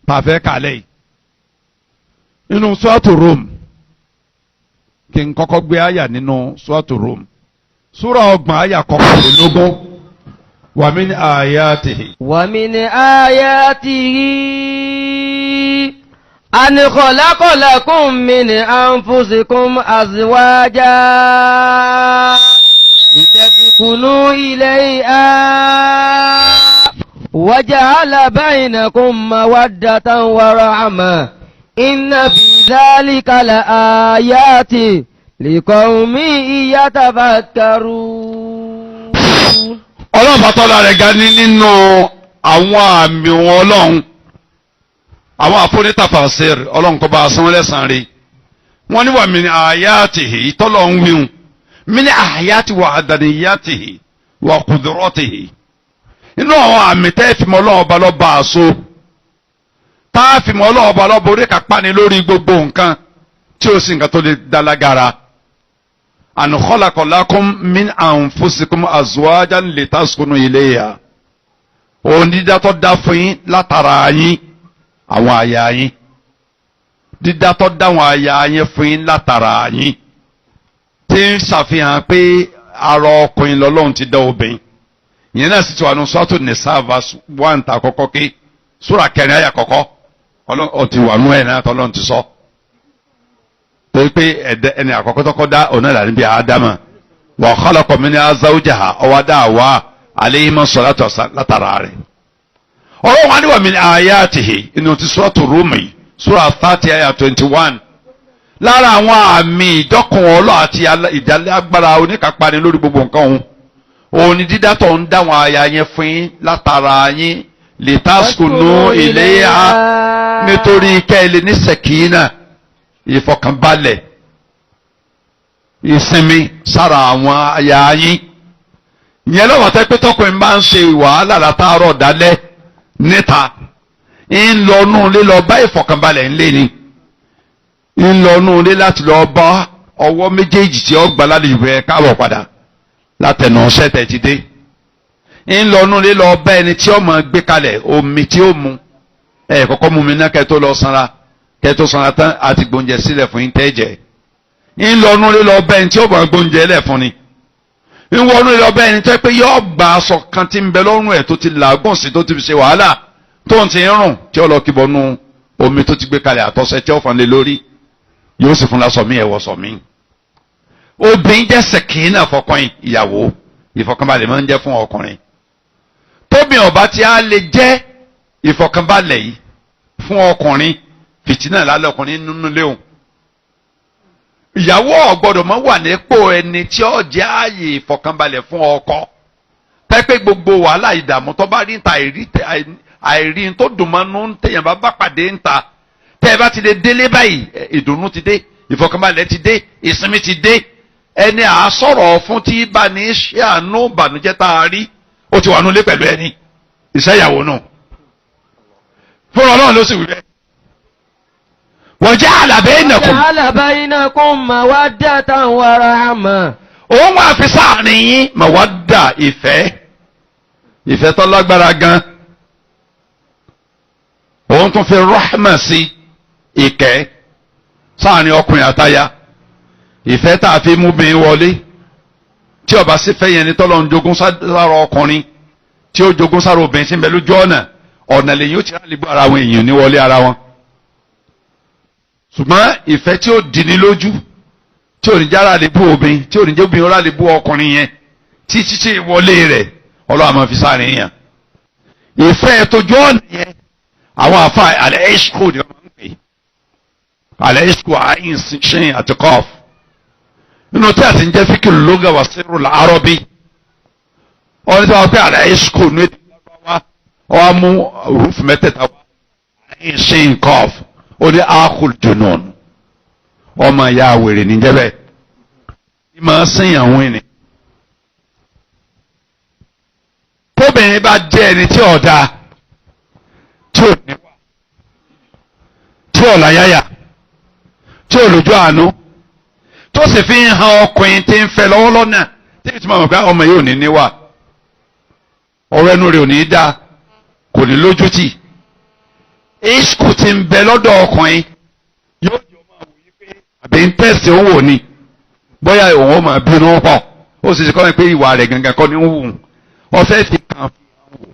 Tàfẹ́ kàlẹ́ yìí nínú Suratu Rum, kí n kọ́kọ́ gbé àyà nínú Suratu Rum, súrà 30, àyà 21. Wa min ayatihi. ومن آياته أن خلق لكم من أنفسكم أزواجا لتسكنوا إليها وجعل بينكم مودة ورحمة إن في ذلك لآيات لقوم يتفكرون. Ọlọ́run bá tọ́lá rẹ̀ ga ní nínú àwọn àmì wọn. Ọlọ́run, àwọn àfonítàfàṣẹ́r, Ọlọ́run kọ́ bá a sanwó lẹ́sàn-án rí. Wọ́n ní wa min ayatihi tọ́lọ̀ ń wíhun, min ayati wa adaniyatihi wa qudratihi, inú àwọn àmì tẹ́ fi mọ́ Ọlọ́run ọba lọ́ba àṣọ, tá a fi mọ́ Ọlọ́run ọba lọ́ba orí kápá ni lórí gbogbo nǹkan tí ó sì nǹkan tó lè dá lágara, an khalaqa lakum min anfusikum azwajan litaskunu ilayha, òun dídá tó dá fún yín látara yín àwọn àyà yín, dídá tó dá àwọn àyà yín fún yín látara yín, tí ń ṣàfihàn pé ara ọkùnrin lọ́lọ́run ti dá obìnrin. Ìyẹn náà sì ti wà ní Suratu Nisa verse 1 ta kọ́kọ́ ké, súrà 4, àyà kọ́kọ́. Ọlọ́run ti wà nú ẹ̀ náà tọ́lọ́run ti sọ torí pé ẹ̀dẹ́ ẹni àkọ́kọ́ tọ́kọ́ dá ọ̀nà ìlànà bíi Ádámà, wa khalaqa minha zawjaha, ọwọ́ dá àwa alayhima salatu látara rẹ̀. Ọlọ́run wa ní wa min ayatihi inú ti Suratu Rumi, súrà 30, àyà 21, lára àwọn àmì ìdọ́kùn ọlọ́ àti ìdálágbára oníkápáni lórí gbogbo nǹkan òun, òun ni dídá tó ń dá àwọn aya yẹn fún yín látara yín, litaskunu ilayha, nítorí kẹ́ ẹ lè ní sẹ̀kínà, ìfọkànbalẹ̀, ìsinmi sára àwọn aya yín. Ìyẹn lọ́wọ́ tẹ́ pé tọkùnrin bá ń ṣe wàhálà látàárọ̀ dálẹ́ níta, ń lọ nú ilé lọ bá ìfọkànbalẹ̀ ńlé ni, ń lọ nú ilé láti lọ bá ọwọ́ méjèèjì tí ó gbà lálejò ẹ káàbọ̀ padà látẹnu ṣẹ́tẹ̀ ti dé, ń lọ nú ilé lọ bá ẹni tí ó máa gbé kalẹ̀ omi tí ó mu, ẹ kọ́kọ́ mú mi ná kẹ́ tó lọ sanra, kẹ́ tó sanra tán àti gbóúnjẹ sílẹ̀ fún yín tẹ́ jẹ. Ń lọ nú ilé lọ bá ẹni tí ó máa gbóúnjẹ lẹ̀ fún ni, ń wọnú ilé ọbẹ̀ ẹni tó yẹ pé yóò gba aṣọ kan tí ń bẹ lọ́rùn ẹ̀ tó ti làágùn sí, tó ti fi ṣe wàhálà, tó ń ti rùn, tí ó lọ kíbọnú omi tó ti gbé kalẹ̀, àtọ́sẹ́ tí ó fọn lé lórí, yóò sì fún lásọ mí ẹ̀wọ̀ sọ mí. Obìnrin jẹ́ sẹ̀kínà fọkànyin ìyàwó, ìfọkànbalẹ̀ máa ń jẹ́ fún ọkùnrin. Tóbi ọba tí a lè jẹ́ ìfọkànbalẹ̀ yìí fún ọkùnrin, fìtínà lálẹ́ ọkùnrin nínú léwu. Ìyàwó ò gbọ́dọ̀ máa wà nípò ẹni tí ó jẹ́ ààyè ìfọ̀kànbalẹ̀ fún ọkọ, pẹ́pẹ́ gbogbo wàhálà, ìdààmú tó bá rí ń ta, àìrí tó dùn mọ́nú téèyàn bá bá pàdé ń ta, tẹ́ ẹ bá ti lè délé báyìí, ìdùnnú ti dé, ìfọ̀kànbalẹ̀ ti dé, ìsinmi ti dé. Ẹni à sọ̀rọ̀ fún tí bá ní ṣe àánú ìbànújẹ́ tá a rí, ó ti wà nulẹ̀ pẹ̀lú ẹni iṣẹ́ ìyàwó nù fúnra Ọlọ́run ló sì wí bẹ́ẹ̀. Waja'ala bainakum. وجعل بينكم مودة ورحمة. Òun wà fi sáàrin yín mawadda, ìfẹ́, ìfẹ́ tó lágbára gan. Òun tún fi rahma sí, ìkẹ́ sáàrin ọkùnrin àtaya, ìfẹ́ tá a fi mú bí wọlé. Tí ó bá sì fẹ́ yẹn ni tọ́lọ́ ń jogún sára ọkùnrin, tí ó jogún sára obìnrin tí ń bẹ lójú ọ̀nà, ọ̀nà lèyìn ó ti rálẹ̀ bọ́ ara àwọn èèyàn ní wọlé ara wọn. Ṣùgbọ́n ìfẹ́ tí ó dì ní lójú, tí ò ní jára lè bú obìnrin, tí ò ní jẹ́ obìnrin ọ̀rá lè bú ọkùnrin yẹn títí tí wọlé rẹ̀, Ọlọ́run àmọ́ fi sáré yàn. Ìfẹ́ tójú ọ̀nà yẹn, àwọn àfa al-ishq ni wọ́n máa ń pè al-ishq, ayin, shin àti qaf. Nínú tí a ti ń jẹ́ fiqh al-lugha wa sirru al-arabi, wọ́n ní sọ pé al-ishq ní èdè Lárúbáwá, wọ́n á mú rúfù mẹ́tẹ̀ẹ̀ta wá, ayin, shin, qaf, ó ní akhul junun, ọmọ ìyá wèrè níjẹ́ bẹ́ẹ̀, ní máa sìn àwọn ènìyàn. Tóbìnrin bá jẹ́ ẹni tí ọ̀dà, tí ò níwà, tí ò láyàyà, tí ò lójú àánú, tó sì fi ń han ọkùnrin tí ń fẹ́ lọ́wọ́ lọ́nà tí ìtumọ̀ mọ̀ pé ọmọ yìí ò ní níwà, ọ̀rọ̀ ẹnu rẹ̀ ò ní dáa, kò ní lójútì. Ishku ti ń bẹ lọ́dọ̀ ọkùnrin yóò jọ máa wò yí pé àbí ń tẹ̀sí owó ni, bóyá òun ó máa bínú pọ̀. Ó sì ṣe kọ́ ni pé ìwà rẹ̀ gangan kọ́ ni ń wù ú, ọ̀fẹ́ fi kàn fi hàn wò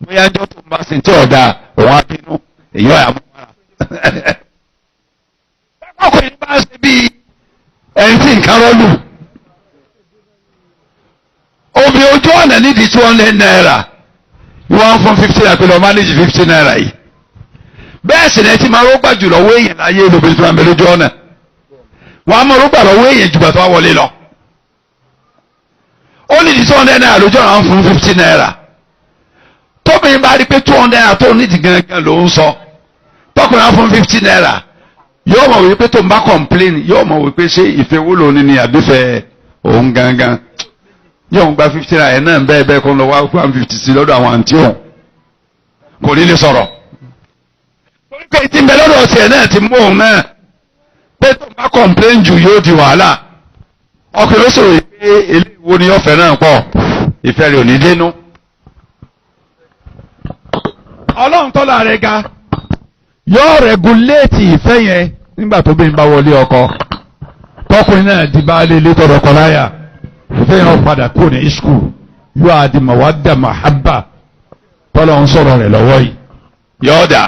bóyá ẹjọ́ tó ń bá sin tí ọ̀dà òun á bínú, èyí ọ̀yà mú wàrà. Ọkùnrin bá ṣe bíi ẹni tí nǹkan rọ́lù, omi ojú ọ̀nà nídìí ₦200, wọ́n fún 50 naira pé lọ́ọ́ manage ₦50 yìí. Bẹ́ẹ̀ sì ni ẹ ti máa rógbà jù lọ́wọ́ èèyàn láyé, lóbìnrin tó máa ń bẹ lójú ọ̀nà, wọ́n á máa rógbà lọ́wọ́ èèyàn jù bàtà wọlé lọ. Ó nídìí ₦200 lójú ọ̀nà, wọ́n fún ₦50. Tóbìnrin bá rí pé ₦200 tó nídìí gangan ló ń sọ, tọkùnrin á fún ₦50, yóò mọ̀ wípé tó ń bá complain, yóò mọ̀ wípé ṣé ìfẹ́ wo lòun ní àbífẹ́ òun gangan, yóò ń gba ₦50 ẹ̀ náà bẹ́ẹ̀ bẹ́ẹ̀ kó ń lọ wá 150 sí lọ́dọ̀ àwọn àǹtí òun, kò ní lè sọ̀rọ̀. Torí pé tí ń bẹ lọ́dọ̀ ọ̀sẹ̀ náà ti mú òun náà pé tó ń bá complain jù yóò di wàhálà. Ọkùnrin ó sọ̀rọ̀ pé eléyìí wo ni ọ̀fẹ́ náà pọ̀, ìfẹ́ rẹ̀ ò ní dénú. Ọlọ́run tọ́lá rẹ̀ ga yóò rẹguléètì ìfẹ́ yẹn nígbà tó bí ń bá wọlé ọkọ, tọkùnrin náà di baálé ilé tọrọ ọkọ láyà, ìfẹ́ yẹn ó padà kúrò ní isku, yóò adi mawadda mahabba tọ́lọ̀ ń sọ̀rọ̀ rẹ̀ lọ́wọ́ yìí. Yóò dà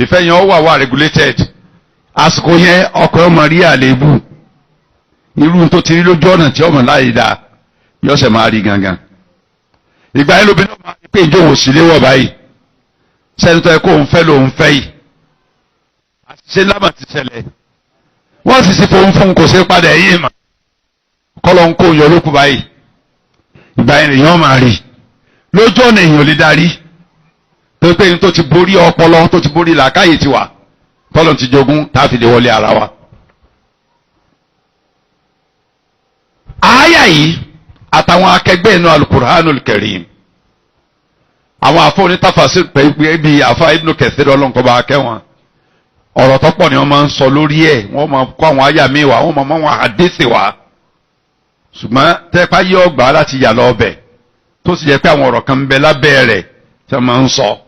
ìfẹ́ yẹn ó wà wà regulated. Àsìkò yẹn ọkọ ọmọ rí àléébù irú tó ti rí lójú ọ̀nà tí ọmọ láyé dá, yóò ṣe máa rí gangan. Ìgbà yẹn lóbìnrin náà máa rí pé ìjọ òsì léwọ̀ báyìí, sẹ́ni tó yẹ kó òun fẹ́ lòun fẹ́ yìí, àṣìṣe lámà ti ṣẹlẹ̀, wọ́n sì sì fòun fún kò sí padà ẹ̀yìn mà kọ́lọ́ ń kó yọ lókù báyìí. Ìgbà yẹn lèyàn máa rí lójú ọ̀nà, èèyàn lè darí tó pé ní tó ti borí ọpọlọ, tó ti borí làákàyè ti wà, tọ́lọ̀ ti jogún tá a fi lè wọlé ara wa. Àáyà yìí àtàwọn akẹgbẹ́ inú Al-Qur'anul Karim, àwọn àfọ onítàfàṣe pẹ̀lú bíi àfa Ibn Kathir, ọlọ́nkọ́ba akẹ́wọ̀n, ọ̀rọ̀ tọ́pọ̀ ni wọ́n máa ń sọ lórí ẹ̀, wọ́n máa kó àwọn àyà mi wá, wọ́n máa mọ àwọn àdéṣe wá. Ṣùgbọ́n tẹ́pá yí ọgbà láti yà lọ ọbẹ̀, tó sì jẹ́ pé àwọn ọ̀rọ̀ kan ń bẹ lábẹ́ rẹ̀ tí wọ́n máa ń sọ.